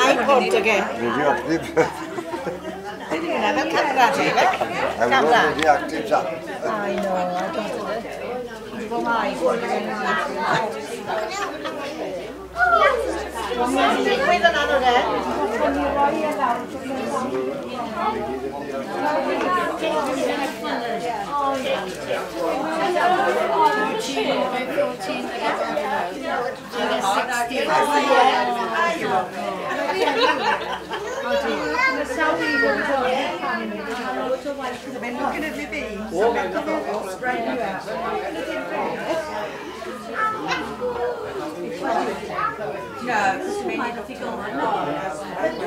iPod again. Radioactive. Didn't have a camera, camera. Radioactive. I know, I don't know. My Digwydd yn anodd e. I've been looking at my beans. No, because I mean, you've got to go on.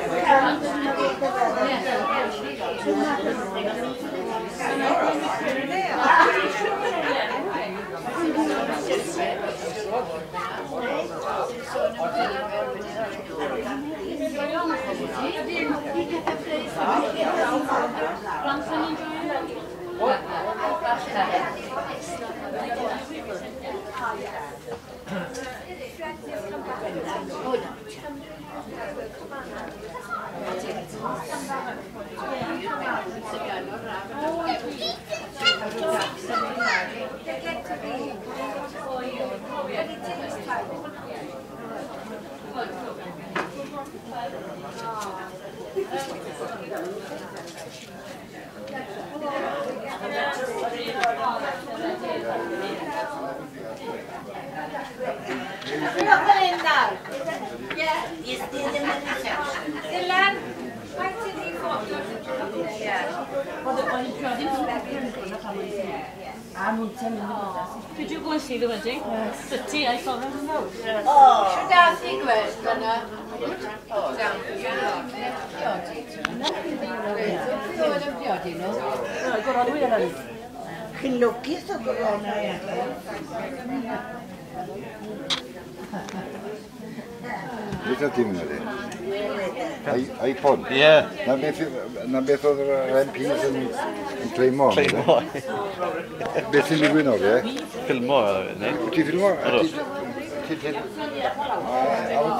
Did you go and see the wedding? Yes. The tea, I saw them in the house. Oh. Should I see Gwest? Chi'n lwcus o gorona, ie. Beth oedd ti'n mynd? iPod? Ie. Na beth oedd yr MPs yn claimo? Claimo. Beth sy'n digwydd nawr, ie? Ffilmo, ne? Wyt ti'n ffilmo? Ar y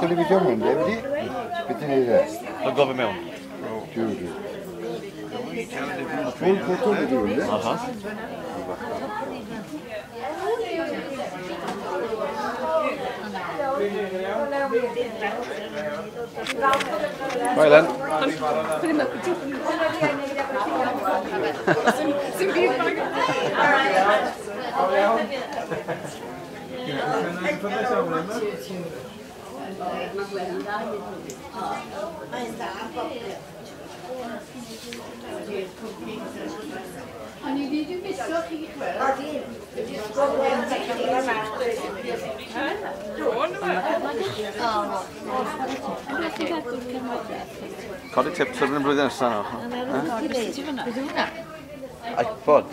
television mynd, e, wedi? Beth ti'n neud e? Dwi'n gofyn mewn. Diw, diw. Full photo wedi hwn, e? Aha. Right then. O'n i wedi miso chi chwel. Codi tips ar y blwyddyn nesaf nawr. iPod.